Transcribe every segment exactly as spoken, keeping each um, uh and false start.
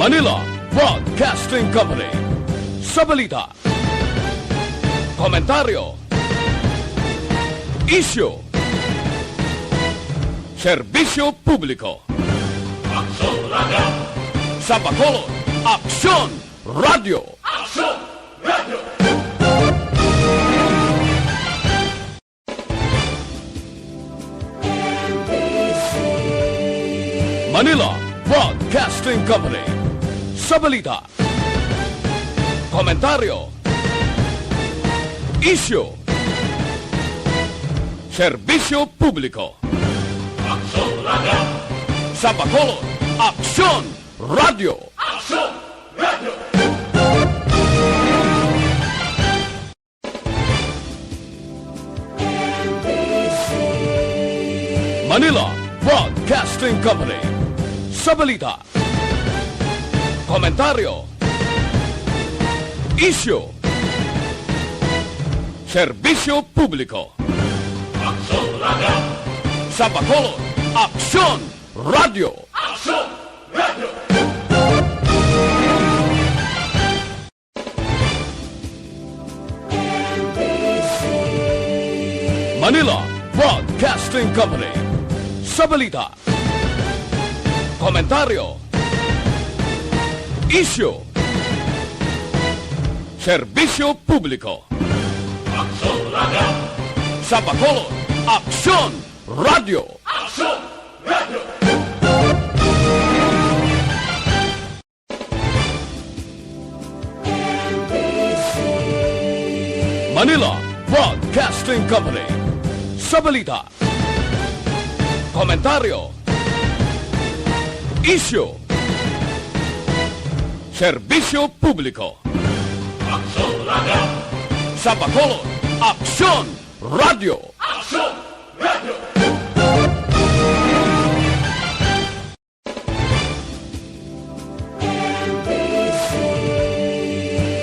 Manila Broadcasting Company. Sa balita, komentaryo, isyu, serbisyo publiko. Aksyon Radio! Sa Bacolod, Aksyon Radio! Aksyon Radio! Manila Broadcasting Company. Sa balita, komentaryo, isyu, serbisyo publiko. Aksyon Radio! Sa Bacolod, Aksyon Radio! Aksyon Radio! Manila Broadcasting Company. Sa balita, komentaryo, isyu, serbisyo publiko. Aksyon Radio! Sa Bacolod, Aksyon Radio! Aksyon Radio! Manila Broadcasting Company. Sa balita, komentaryo, isyu, serbisyo publiko. Aksyon Radio! Sa Bacolod, Aksyon Radio! Aksyon Radio! Manila Broadcasting Company. Sa balita, komentaryo, isyu, serbisyo publiko. Aksyon Radio! Sa Bacolod, Aksyon Radio! Aksyon Radio!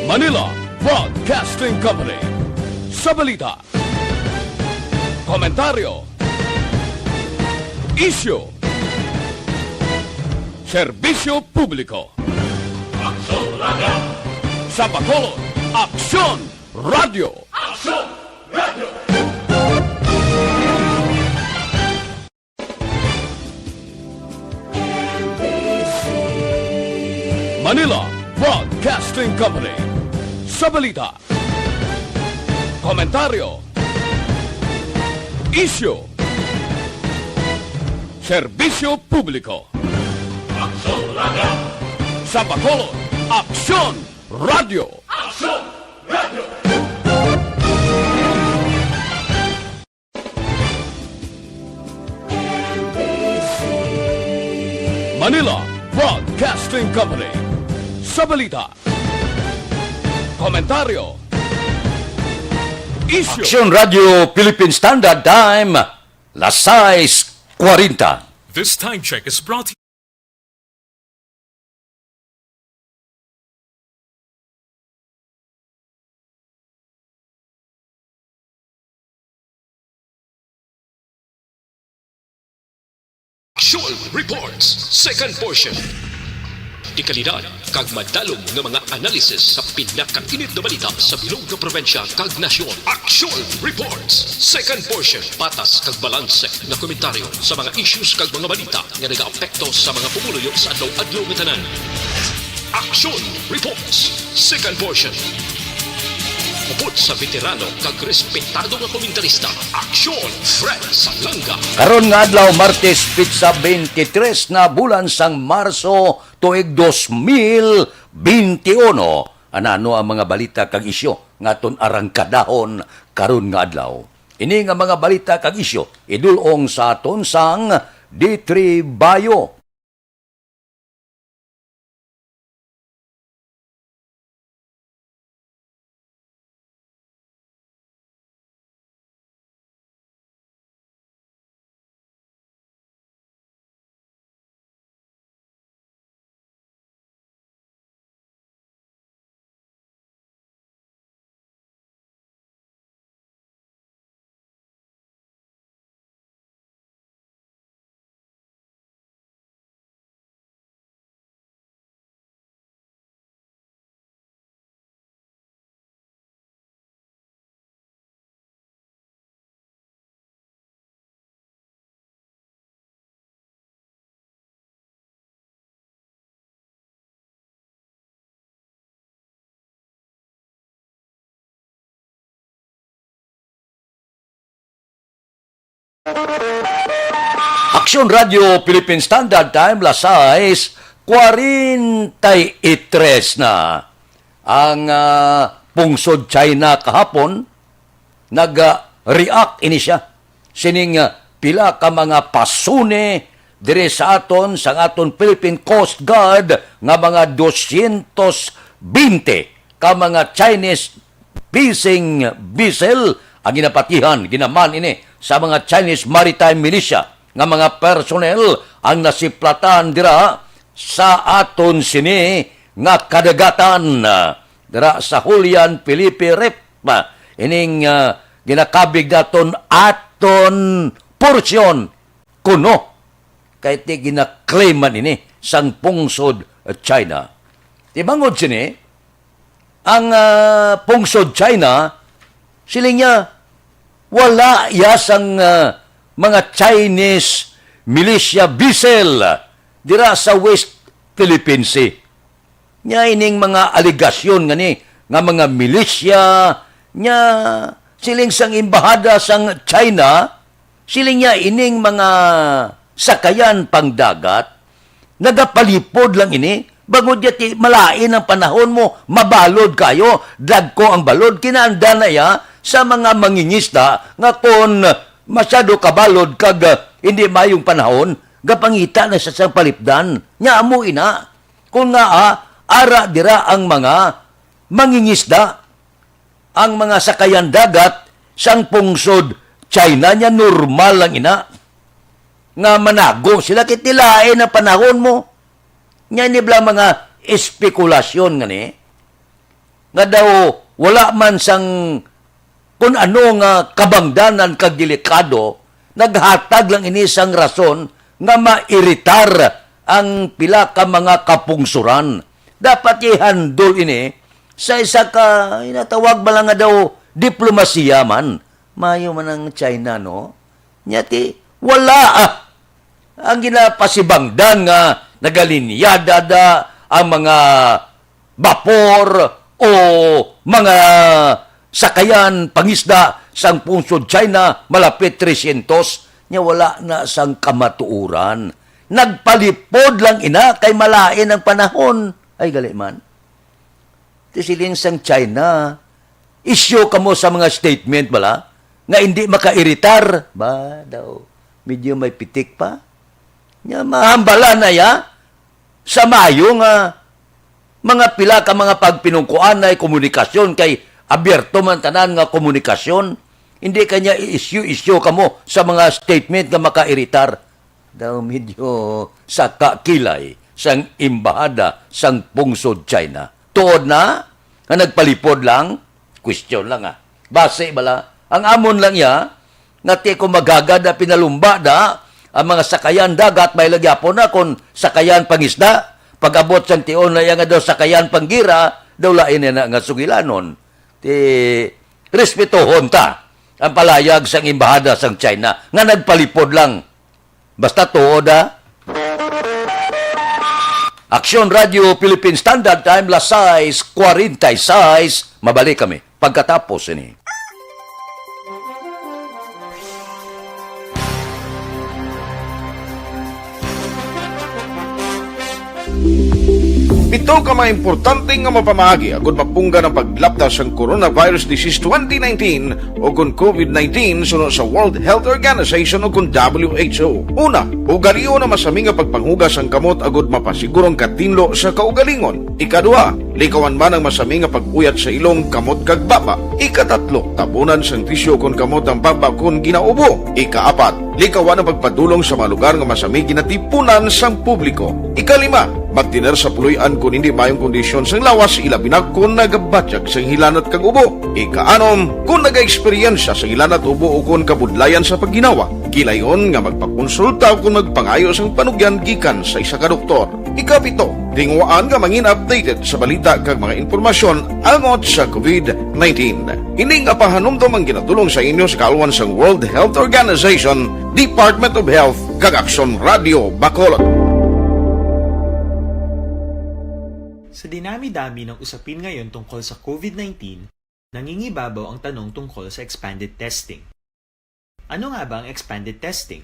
Manila Broadcasting Company. Sa balita, komentaryo, isyu, serbisyo publiko. Aksyon Radio! Sa Bacolod, Aksyon Radio! Aksyon Radio! Manila Broadcasting Company. Sa balita, komentaryo, isyu, serbisyo publiko. Aksyon Radio! Sa Bacolod, Aksyon Radio! Aksyon Radio! Manila Broadcasting Company. Sa balita, komentaryo, isyu. Aksyon Radio Philippine Standard Time, las sais cuarenta. This time check is brought to Aksyon Reports, second portion. Dekalidad kag madalom nga mga analisis sa pinakainit nga balita sa bilog nga probinsya kag nasyon. Aksyon Reports, second portion. Patas kag balanse nga komentaryo sa mga issues kag mga balita nga nagaapekto sa mga pumuluyo sa adlaw-adlaw nga tanan. Aksyon Reports, second portion. Upod sa veterano kag respetado nga komentarista, Aksyon Fred Salanga. Karon nga adlaw, Martes, pitsa twenty-three na bulan sang Marso, tuig dos mil benti uno. Ano-ano ang mga balita kag isyu nga aton arangkadahon karon nga adlaw? Ini nga mga balita kag isyu idul-ong sa aton sang D three Bayo. Aksyon Radio Philippine Standard Time, las sais kwarenta y tres na. Ang, ah, pungsod China kahapon, nag-react ini siya sining, ah, pila ka mga pasuni diri sa aton, sa aton Philippine Coast Guard, nga mga dosyentos bente ka mga Chinese fishing vessel ang ginapatihan, ginaman ini sa mga Chinese maritime militia nga mga personnel ang nasiplatan dira sa aton sini nga kadagatan, dira sa Julian Felipe Reef, ining, ah, ginakabig naton aton porsyon kuno kay ti ginaklaim man ini sang pungsod China. Ti bangod sini, ang, ah, pungsod China, siling niya, wala iya sang, ah, mga Chinese militia vessel dira sa West Philippine Sea. Nya ining mga alegasyon nga ni nga mga militia, nya siling sang embahada sang China, siling niya ining mga sakayan pangdagat nagapalipod lang ini, bangod ya ti malain ang panahon mo, mabalod kayo, dagko ang balod, kinaanda na ya sa mga mangingisda nga kon masyado kabalod kag, ah, hindi mayong panahon, gapangita na sa sang palipdan. Nya amo ina, kung nga, ah, ara dira ang mga mangingisda, ang mga sakayan dagat sang pungsod China, nya normal lang ina nga manago sila kay ti lain ang panahon mo. Nya ini bala mga espekulasyon nga ni nga daw wala man sang kun ano nga kabangdanan kag delikado, naghatag lang ini sang rason nga mairitar ang pila ka mga kapungsoran. Dapat ihandol ini sa isa ka, inatawag ba lang nga daw, diplomasiya man. Mayo man ang China, no? Nya ti, wala, ah, ang ginapasibangdan nga nagalinyada da ang mga bapor o mga sakayan pangisda sang pungsod China, malapit tresyentos, nya wala na sang kamatuoran. Nagpalipod lang ina kay malain ang panahon. Ay, gali man. Ti siling sang China, isyu kamo sa mga statement bala nga hindi makairitar. Ba daw, medyo may pitik pa. Nya, mahambala na ya sa maayo nga mga pila ka mga pagpinungkuanay komunikasyon, kay abierto man tanan nga komunikasyon. Hindi kanya i-issue-issue kamo sa mga statement nga makairitar. Daw medyo saka kilay sang embahada sang pungsod China. Tuod na nga nagpalipod lang, question lang, ah. Basi bala, ang amon lang ya, nga ti ko magagad na pinalumba da, ang mga sakayan dagat, may lagi apon na kung sakayan pangisda, pag-abot sang tion na iya nga daw sakayan panggira, daw lain na nga sugilanon. Ti, respetuhon ta ang palayag sang embahada sang China nga nagpalipod lang. Basta tuod, ha? Aksyon Radio Philippine Standard Time, las sais kwarenta y sais. Mabalik kami pagkatapos ini. Pito ka mga importante nga mapamaagi agud mapunggan ang paglapta sang coronavirus disease twenty nineteen o kon covid nineteen suno sa World Health Organization o kon W H O. Una, ugalion ang masami nga pagpanghugas sang kamot agud mapasiguro ang katinlo sa kaugalingon. Ikaduha, likawan man ang masami nga pag-uyat sa ilong, kamot kag baba. Ikatatlo, tabunan sang tisyu kon kamot ang baba kon ginaubo. Ikaapat, likawan ang pagpadulong sa mga lugar nga masami ginatipunan sang publiko. Ikalima, magtener sa puloy-an kon hindi mayong kondisyon sang lawas, ilabi na kon nagabatyag sang hilanat kag ubo. Ikaanom, kon nagaeksperyensya sang hilanat, ubo o kon kabudlayan sa pagginawa, gilayon nga magpakonsulta o kon magpangayo sang panugyan gikan sa isa ka doktor. Ikapito, tinguhaan nga mangin updated sa balita kag mga impormasyon angot sa covid nineteen. Ini nga pahanumdom ang ginatulong sa inyo sa kaalwan sang World Health Organization, Department of Health, kag Aksyon Radio Bacolod. Sa dinami-dami ng usapin ngayon tungkol sa covid nineteen, nangingibabaw ang tanong tungkol sa expanded testing. Ano nga ba ang expanded testing?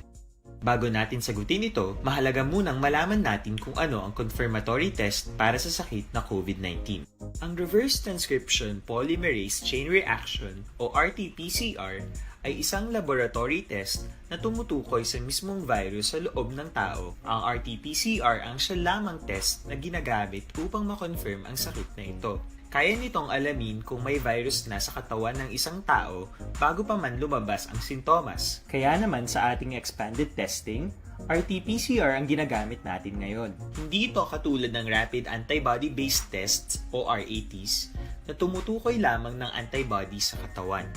Bago natin sagutin ito, mahalaga munang malaman natin kung ano ang confirmatory test para sa sakit na COVID nineteen. Ang reverse transcription polymerase chain reaction o R T P C R ay isang laboratory test na tumutukoy sa mismong virus sa loob ng tao. Ang R T P C R ang siya lamang test na ginagamit upang ma-confirm ang sakit na ito. Kaya nitong alamin kung may virus na sa katawan ng isang tao bago pa man lumabas ang sintomas. Kaya naman sa ating expanded testing, R T P C R ang ginagamit natin ngayon. Hindi ito katulad ng rapid antibody-based tests o R A Ts na tumutukoy lamang ng antibody sa katawan.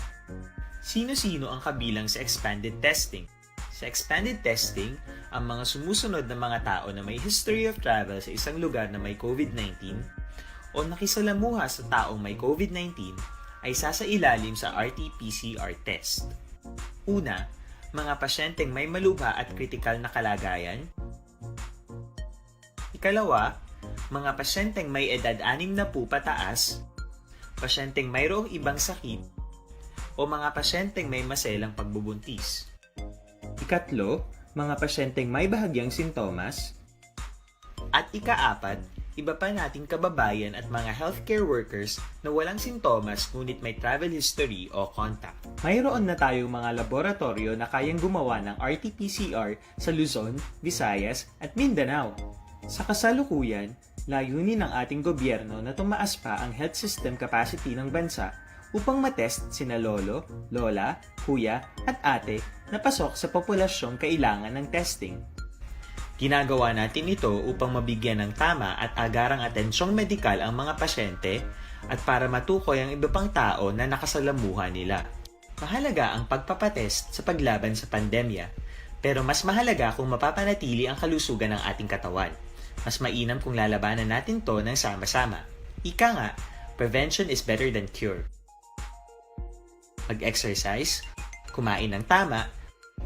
Sino-sino ang kabilang sa expanded testing? Sa expanded testing, ang mga sumusunod na mga tao na may history of travel sa isang lugar na may COVID nineteen o nakisalamuha sa taong may COVID nineteen ay sasailalim sa R T P C R test. Una, mga pasyenteng may malubha at kritikal na kalagayan. Ikalawa, mga pasyenteng may edad anim na po pataas, pasyenteng mayroong ibang sakit, o mga pasyenteng may maselang pagbubuntis. Ikatlo, mga pasyenteng may bahagyang sintomas. At ikaapat, iba pa nating kababayan at mga healthcare workers na walang sintomas ngunit may travel history o contact. Mayroon na tayong mga laboratoryo na kayang gumawa ng R T P C R sa Luzon, Visayas, at Mindanao. Sa kasalukuyan, layunin ng ating gobyerno na tumaas pa ang health system capacity ng bansa upang matest sina lolo, lola, kuya, at ate na pasok sa populasyong kailangan ng testing. Ginagawa natin ito upang mabigyan ng tama at agarang atensyong medikal ang mga pasyente at para matukoy ang iba pang tao na nakasalamuha nila. Mahalaga ang pagpapatest sa paglaban sa pandemya, pero mas mahalaga kung mapapanatili ang kalusugan ng ating katawan. Mas mainam kung lalabanan natin to ng sama-sama. Ika nga, prevention is better than cure. Mag-exercise, kumain ng tama,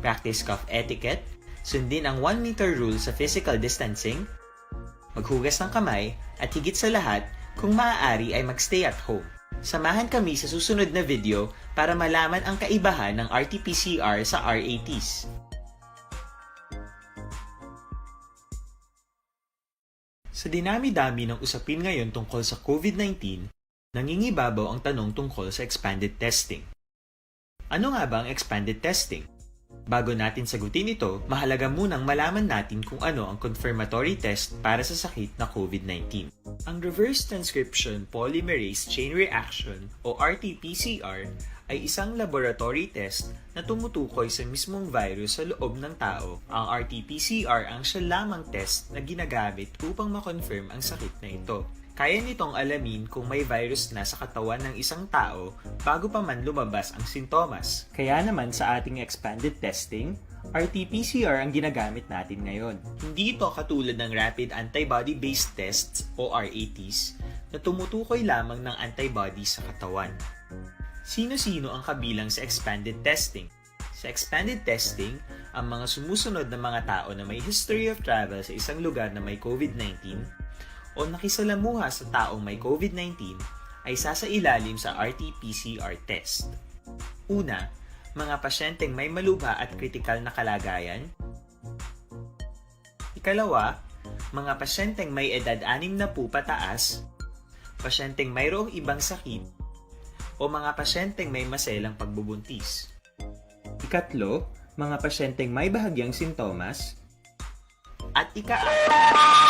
practice cough etiquette, sundin ang one meter rule sa physical distancing, maghugas ng kamay, at higit sa lahat, kung maaari ay mag-stay at home. Samahan kami sa susunod na video para malaman ang kaibahan ng R T P C R sa R A Ts. Sa dinami-dami ng usapin ngayon tungkol sa COVID nineteen, nangingibabaw ang tanong tungkol sa expanded testing. Ano nga ba ang expanded testing? Bago natin sagutin ito, mahalaga munang malaman natin kung ano ang confirmatory test para sa sakit na COVID nineteen. Ang reverse transcription polymerase chain reaction o R T P C R ay isang laboratory test na tumutukoy sa mismong virus sa loob ng tao. Ang R T P C R ang siya lamang test na ginagamit upang ma-confirm ang sakit na ito. Kaya nitong alamin kung may virus na sa katawan ng isang tao bago pa man lumabas ang sintomas. Kaya naman sa ating expanded testing, R T P C R ang ginagamit natin ngayon. Hindi ito katulad ng rapid antibody-based tests o R A Ts na tumutukoy lamang ng antibody sa katawan. Sino-sino ang kabilang sa expanded testing? Sa expanded testing, ang mga sumusunod na mga tao na may history of travel sa isang lugar na may COVID nineteen o nakisalamuha sa taong may COVID nineteen ay sasailalim sa R T P C R test. Una, mga pasyenteng may malubha at kritikal na kalagayan. Ikalawa, mga pasyenteng may edad anim na po pataas, pasyenteng mayroong ibang sakit, o mga pasyenteng may maselang pagbubuntis. Ikatlo, mga pasyenteng may bahagyang sintomas. At ika-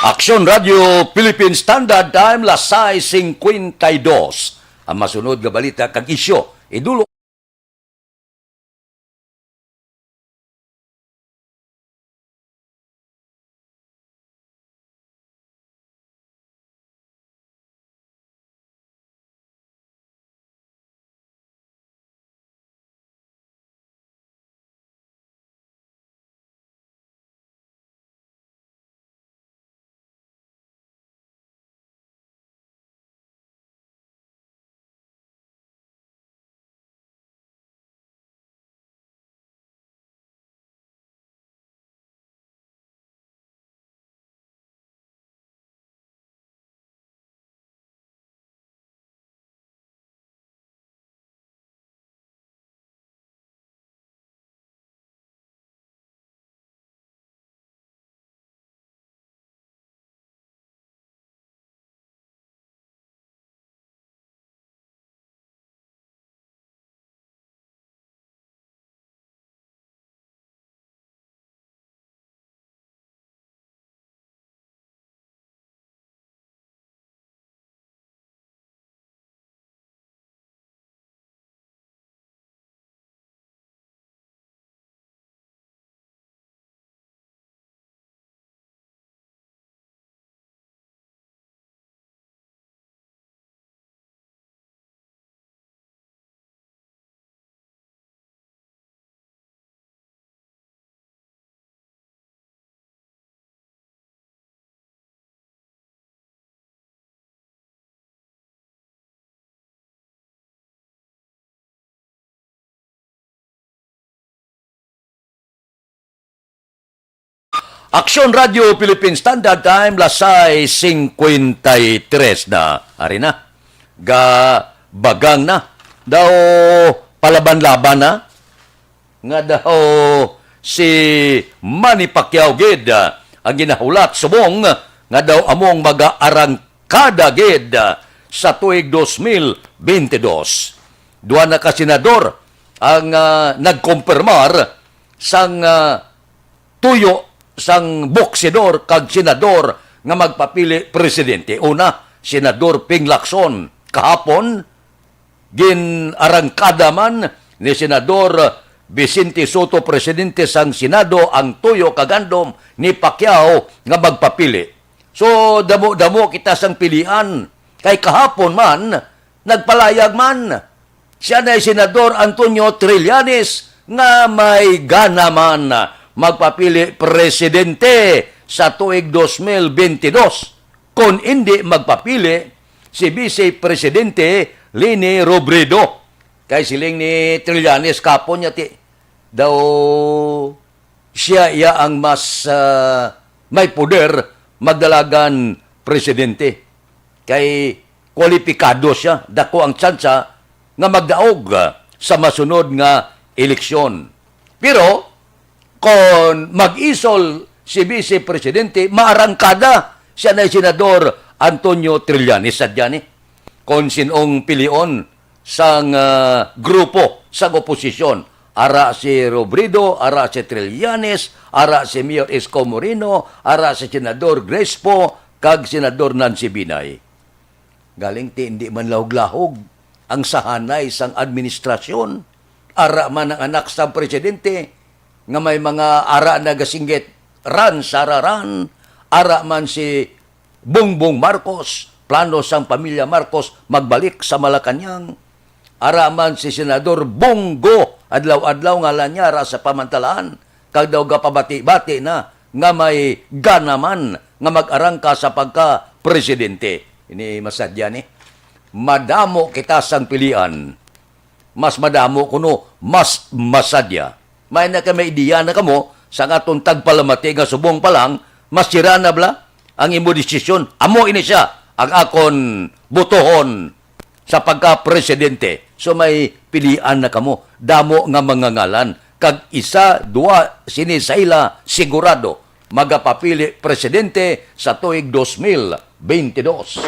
Aksyon Radio Philippine Standard Time, las sais cincuenta y dos. Ang masunod nga balita kag isyu, idulong Aksyon Radio Philippine Standard Time, las sais singkwenta y tres na. Ari na, gabagang na. Daw palaban-laban na nga daw si Manny Pacquiao gid, ah, ang ginahulat subong nga daw among mag-aarangkada gid, ah, sa tuig dos mil bente dos. Duha na ka senador ang, ah, nagkumpirmar sang, ah, tuyo sang boksidor kag senador nga magpapili presidente. Una, Senador Ping Lacson. Kahapon, gin-arangkada man ni Senador Vicente Sotto, presidente sang Senado, ang tuyo kag handom ni Pacquiao nga magpapili. So, damo-damo kita sang pilian. Kay kahapon man, nagpalayag man siya na Senador Antonio Trillanes nga may gana man magpapili presidente sa tuig dos mil bente dos. Kon indi magpapili si Vice Presidente Leni Robredo. Kay siling ni Trillanes kapon niya ti daw siya iya ang mas, ah, may poder magdalagan presidente. Kay kwalipikado siya, dako ang tsansa nga magdaog, ah, sa masunod nga eleksyon. Pero kon mag-isol si Vice Presidente, maarangkada siya na Senador Antonio Trillanes sadya ni. Kon sin-ong pilion sang, ah, grupo sang oposisyon, ara si Robredo, ara si Trillanes, ara si Mayor Isko Moreno, ara si Senador Grace Poe, kag Senador Nancy Binay. Galing ti indi man lahog-lahog ang sahanay sang administrasyon. Ara man ang anak sang presidente nga may mga ara nagasinggit ran sa raran. Ara man si Bongbong Marcos, plano sang pamilya Marcos magbalik sa Malacañang. Ara man si Senador Bong Go, adlaw-adlaw ngalan niya ra sa pamantalaan, kag daw gapabati-bati na nga may gana man nga mag-arangka sa pagka-presidente. Ini masadya ni. Madamo kita sang pilian. Mas madamo kuno, mas masadya. May na kay may ideya na kamo sa aton tagpalamati nga subong pa lang, masira na bala ang imo desisyon. Amo ini siya ang akon botohon sa pagka-presidente. So may pilian na kamo. Damo nga mga ngalan. Kag isa, duha sini sa ila sigurado magapapili presidente sa tuig dos mil bente dos.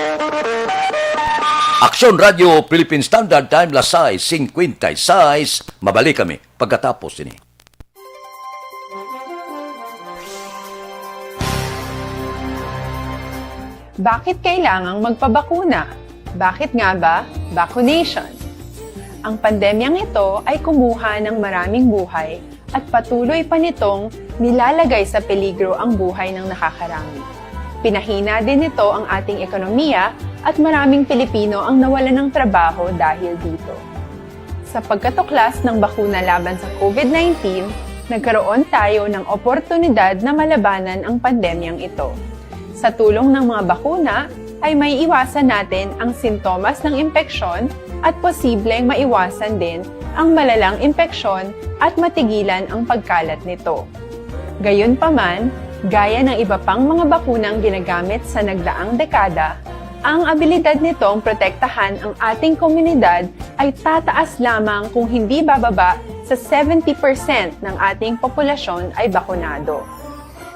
Aksyon Radio Philippine Standard Time, las sais singkwenta y sais. Mabalik kami pagkatapos sini. Bakit kailangang magpabakuna? Bakit nga ba vaccination? Ang pandemyang ito ay kumuha ng maraming buhay at patuloy pa nitong nilalagay sa peligro ang buhay ng nakakarami. Pinahina din nito ang ating ekonomiya at maraming Pilipino ang nawalan ng trabaho dahil dito. Sa pagkatuklas ng bakuna laban sa COVID nineteen, nagkaroon tayo ng oportunidad na malabanan ang pandemyang ito. Sa tulong ng mga bakuna, ay maiiwasan natin ang sintomas ng impeksyon at posibleng maiwasan din ang malalang impeksyon at matigilan ang pagkalat nito. Gayunpaman, gaya ng iba pang mga bakunang ginagamit sa nagdaang dekada, ang abilidad nitong protektahan ang ating komunidad ay tataas lamang kung hindi bababa sa seventy percent ng ating populasyon ay bakunado.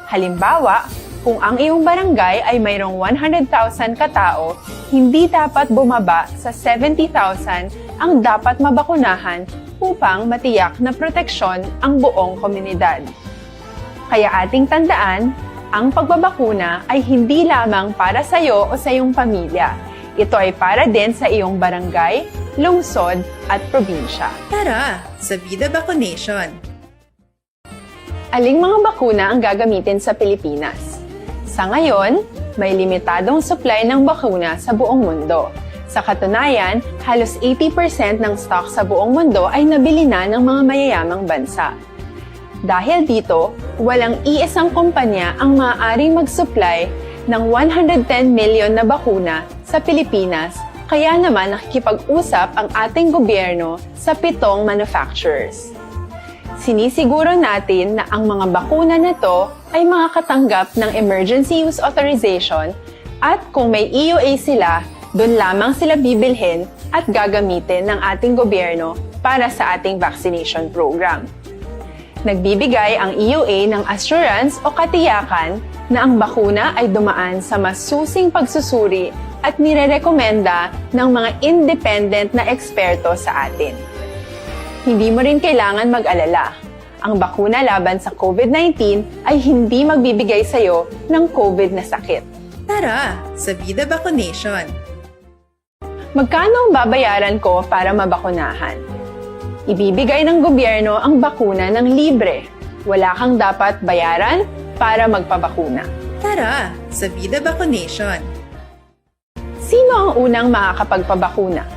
Halimbawa, kung ang iyong barangay ay mayroong one hundred thousand katao, hindi dapat bumaba sa seventy thousand ang dapat mabakunahan upang matiyak na proteksyon ang buong komunidad. Kaya ating tandaan, ang pagbabakuna ay hindi lamang para sa iyo o sa iyong pamilya. Ito ay para din sa iyong barangay, lungsod, at probinsya. Tara, sa Vida Vaccination! Aling mga bakuna ang gagamitin sa Pilipinas? Sa ngayon, may limitadong supply ng bakuna sa buong mundo. Sa katunayan, halos eighty percent ng stock sa buong mundo ay nabili na ng mga mayayamang bansa. Dahil dito, walang iisang kumpanya ang maaaring mag-supply ng one hundred ten million na bakuna sa Pilipinas, kaya naman nakikipag-usap ang ating gobyerno sa pitong manufacturers. Sinisiguro natin na ang mga bakuna na to ay makakatanggap ng emergency use authorization at kung may E U A sila, doon lamang sila bibilhin at gagamitin ng ating gobyerno para sa ating vaccination program. Nagbibigay ang E U A ng assurance o katiyakan na ang bakuna ay dumaan sa masusing pagsusuri at nirerekomenda ng mga independent na eksperto sa atin. Hindi mo rin kailangan mag-alala. Ang bakuna laban sa COVID nineteen ay hindi magbibigay sa iyo ng COVID na sakit. Tara sa Vida Vaccination! Magkano ang babayaran ko para mabakunahan? Ibibigay ng gobyerno ang bakuna ng libre. Wala kang dapat bayaran para magpabakuna. Tara sa Vida Vaccination! Sino ang unang makakapagpabakuna?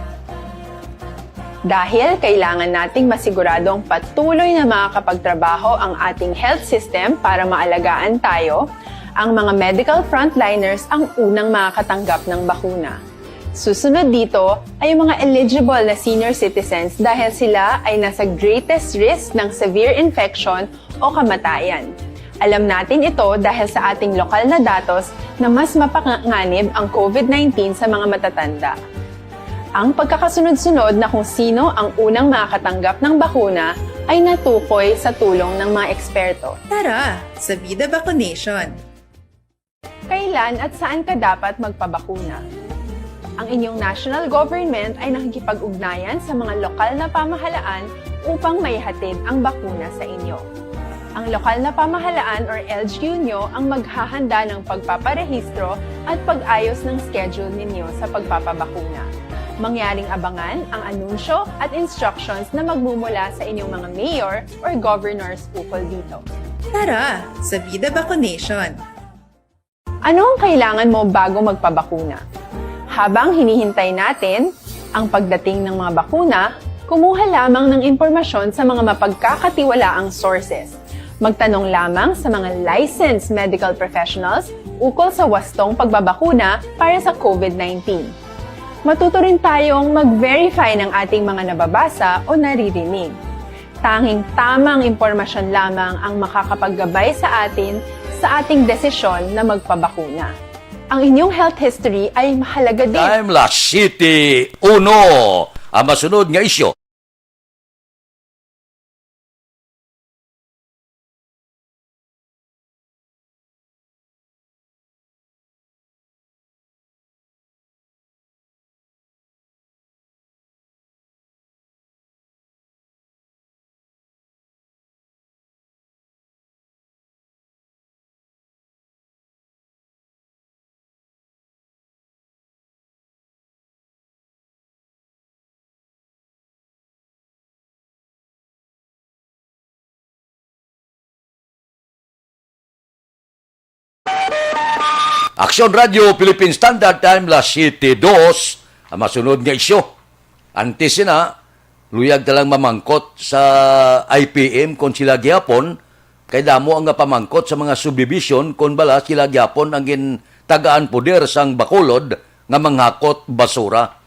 Dahil kailangan nating masiguradong patuloy na makakapagtrabaho ang ating health system para maalagaan tayo, ang mga medical frontliners ang unang makakatanggap ng bakuna. Susunod dito ay ang mga eligible na senior citizens dahil sila ay nasa greatest risk ng severe infection o kamatayan. Alam natin ito dahil sa ating lokal na datos na mas mapanganib ang COVID nineteen sa mga matatanda. Ang pagkakasunod-sunod na kung sino ang unang makakatanggap ng bakuna ay natukoy sa tulong ng mga eksperto. Tara sa Vida Vaccination! Kailan at saan ka dapat magpabakuna? Ang inyong national government ay nakikipag-ugnayan sa mga lokal na pamahalaan upang maihatid ang bakuna sa inyo. Ang lokal na pamahalaan or L G U nyo ang maghahanda ng pagpaparehistro at pag-ayos ng schedule ninyo sa pagpapabakuna. Mangyaring abangan ang anunsyo at instructions na magmumula sa inyong mga mayor or governors ukol dito. Tara sa Vida Vaccination! Ano ang kailangan mo bago magpabakuna? Habang hinihintay natin ang pagdating ng mga bakuna, kumuha lamang ng impormasyon sa mga mapagkakatiwalaang sources. Magtanong lamang sa mga licensed medical professionals ukol sa wastong pagbabakuna para sa COVID nineteen. Matuto rin tayong mag-verify ng ating mga nababasa o naririnig. Tanging tamang impormasyon lamang ang makakapaggabay sa atin sa ating desisyon na magpabakuna. Ang inyong health history ay mahalaga din. Time las siyete uno. Ang masunod nga isyu. Aksyon Radio Philippine Standard Time, las siyete dos, ang masunod nga isyu. Antes sina, luyag ta lang mamangkot sa I P M kon sila gihapon, kay damo ang nga pamangkot sa mga subdivision kon bala sila gihapon ang gintagaan poder sang Bacolod nga manghakot basura.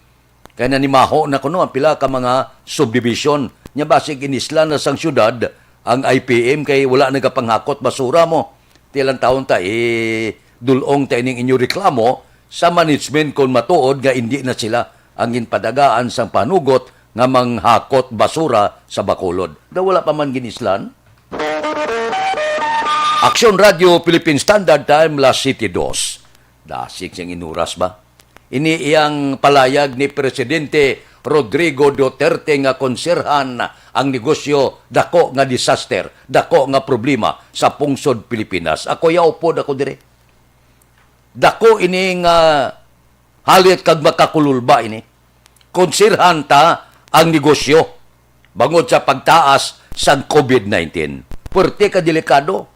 Kay nanimaho na kuno ang pila ka mga subdivision. Nya basig inislan na sang syudad ang I P M kay wala nagapanghakot basura mo. Ti ilang taon ta, idul-ong ta ining inyo reklamo sa management kon matuod nga indi na sila ang ginpadagaan sang panugot nga manghakot basura sa Bacolod. Daw wala pa man ginislan? Aksyon Radio Philippine Standard Time, las siyete dos. Dasig sing inuras ba? Ini iyang palayag ni Presidente Rodrigo Duterte nga konserhan ang negosyo, dako nga disaster, dako nga problema sa pungsod Pilipinas. Ako yaw pod ako dire. Dako ini nga halit kag makakululba ini. Konserhan ta ang negosyo bangod sa pagtaas sang COVID nineteen. Puwerte ka delikado.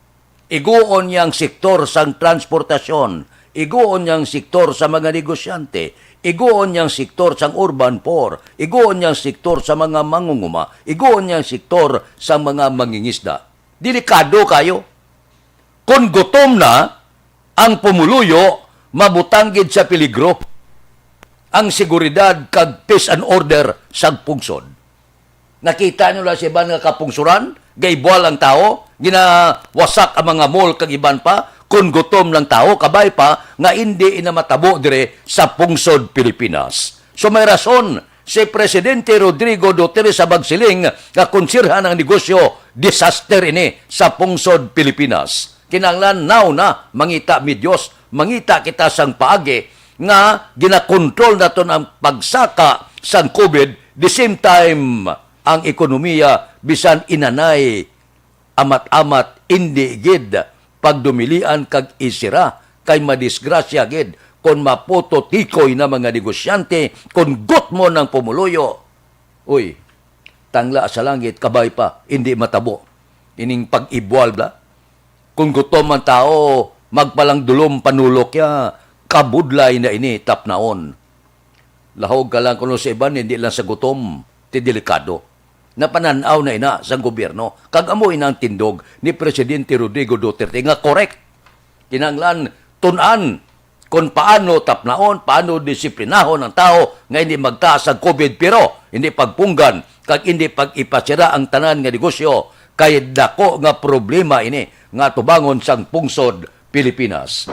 Iguon niya ang sektor sang transportasyon, iguon niya ang sektor sa mga negosyante, iguon niya ang sektor sang urban poor, iguon niya ang sektor sa mga mangunguma, iguon niya ang sektor sa mga mangingisda. Delikado kayo. Kon gutom na ang pumuluyo, mabutang gid sa peligro ang seguridad kag peace and order sang pungsod. Nakita niyo na sa iban nga kapungsuran, Gaibual ang tawo, ginawasak ang mga mall kag iban pa, kon gutom lang tawo, kabay pa nga indi ina matabo dire sa pungsod Pilipinas. So may rason si Presidente Rodrigo Duterte sa pagsiling nga konsirhan ang negosyo, disaster ini sa pungsod Pilipinas. Kinahanglan now na mangita mi Dios, mangita kita sang paagi nga ginakontrol naton ang pagsaka sang COVID, the same time ang ekonomiya bisan inanay amat-amat indi gid pagdumilian kag isira, kay madisgrasya gid kon maputotikoy na mga negosyante, kon gutmon ang pumuluyo. Uy, tangla sa langit, kabay pa, indi matabo ining pag-ibual bala. Kung gutom ang tawo, magpalang dulom panulok ya, kabudlay na ini tapnaon. Lahog ka lang kuno sa iban, hindi lang sa gutom, ti delikado. Napanan-aw na ina sang gobyerno, kag amo ina ang tindog ni Presidente Rodrigo Duterte nga correct. Kinahanglan tun-an kon paano tapnaon, paano disiplinahon ang tawo nga hindi magtaas ang COVID, pero hindi pagpunggan kag hindi pag-ipasira ang tanan nga negosyo, kay dako nga problema ini nga atubangon sang pungsod Pilipinas.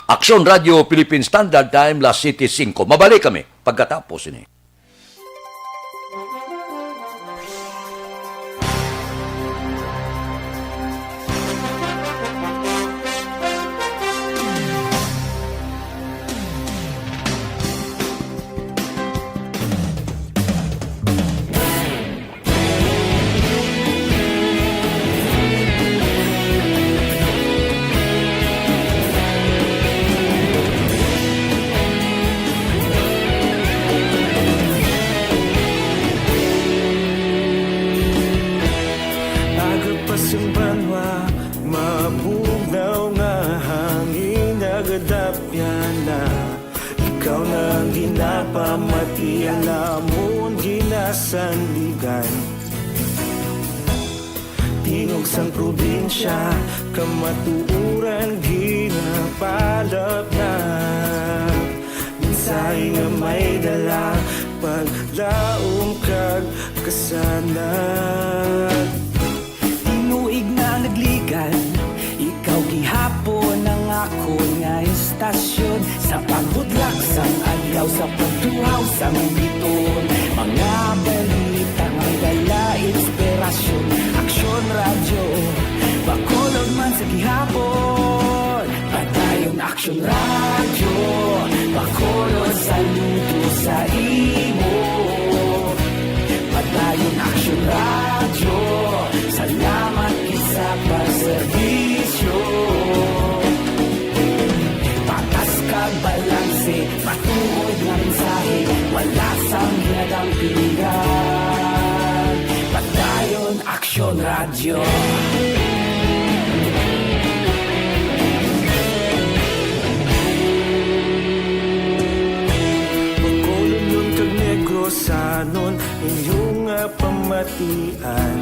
Aksyon Radio Philippine Standard Time, las siete cinco. Mabalik kami pagkatapos ini. Aga pa sing banwa, mabugnaw nga hangin, nagadapyan na. Ikaw na ang ginapamati, ang amon ginasandigan. Tingog sang probinsya, kamatuoran ginapalapnag. Mensahe nga may dala, paglaom kag kasanag. Tinuig na nagligan, ikaw gihapon ang akon nga istasyon. Sa paghudlak sang adlaw, sa pagtuhaw sang bituon, mga balita may dala inspirasyon. Aksyon Radyo, Bacolod man sa gihapon. Padayon Aksyon Radyo, Bacolod, saludo sa imo. Padayon Aksyon Radyo, salamat gid sa pagserbisyo. Patas kag balanse, matuod nga mensahe, wala sang ginadampigan. Padayon Aksyon Radyo. Bacolodnon kag Negrosanon, inyo nga pamatian.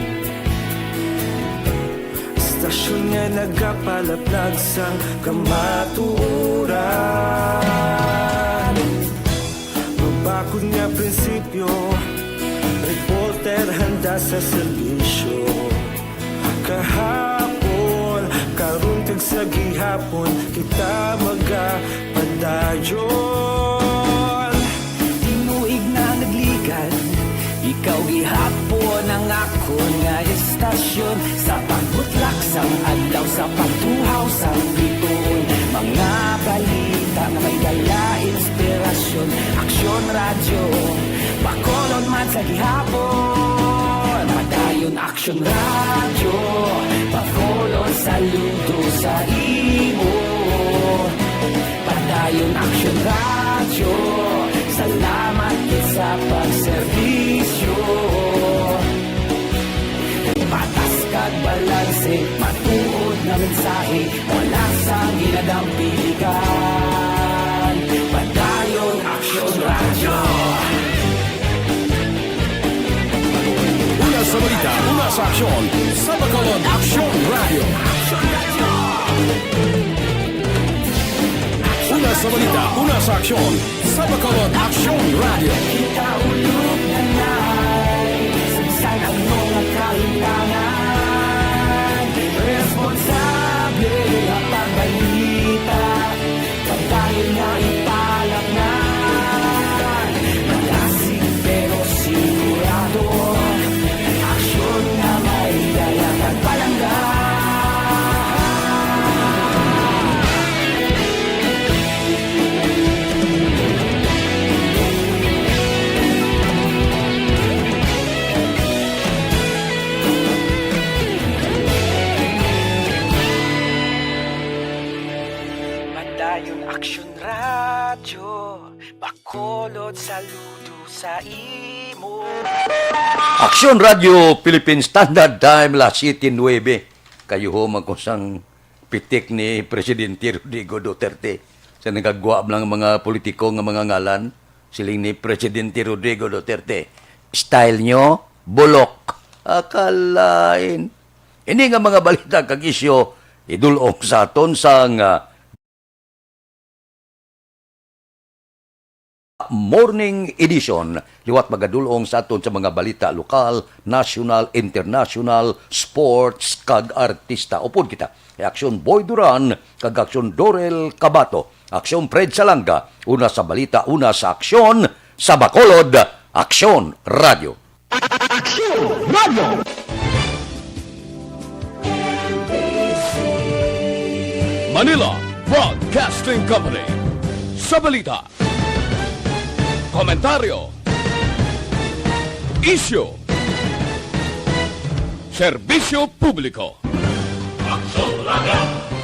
Istasyon nga nagapalaplag sang kamatuoran. Mabakod nga prinsipyo, reporter handa sa serbisyo. Kahapon, karon, kag sa gihapon, kita magapadayon. Tinuig na nagligan, ikaw gihapon ang akon nga istasyon. Sa pagbutlak sang adlaw, sa pagtuhaw sang bituon, mga balita nga may dala inspirasyon. Aksyon Radyo, Bacolod man sa gihapon. Padayon Aksyon Radyo, Bacolod, saludo sa imo. Padayon Aksyon Radyo, salamat gid sa pagserbisyo. Patas kag balanse, matuod nga mensahe, wala sang ginadampigan. Padayon Aksyon Radyo. Una sa balita, una sa aksyon, sa Bacolod Aksyon Radyo. Una sa balita, una sa aksyon, sa Bacolod Aksyon Radyo. Kita ulog na nai, sa bisan ano nga Radyo Bacolod, saludo sa imo. Aksyon Radyo Philippine Standard Time, las siete nuebe. Kayuhom ako sang pitik ni Presidente Rodrigo Duterte. Sa nagagwa lang mga politiko nga mga ngalan, siling ni Presidente Rodrigo Duterte, "Style nyo, bulok." Akalain. Ini nga mga balita kag isyu, idulong sa aton sang, ah, Morning Edition. Liwat magadulong sa aton sa mga balita lokal, national, international, sports, kag artista. Upod kita, Aksyon Boy Duran kag Aksyon Dorel Cabato, Aksyon Fred Salanga, una sa balita, una sa aksyon, sa Bacolod, Aksyon Radyo. Aksyon Radyo. Manila Broadcasting Company. Sa balita, komentaryo, isyu, serbisyo publiko. Aksyon Radyo.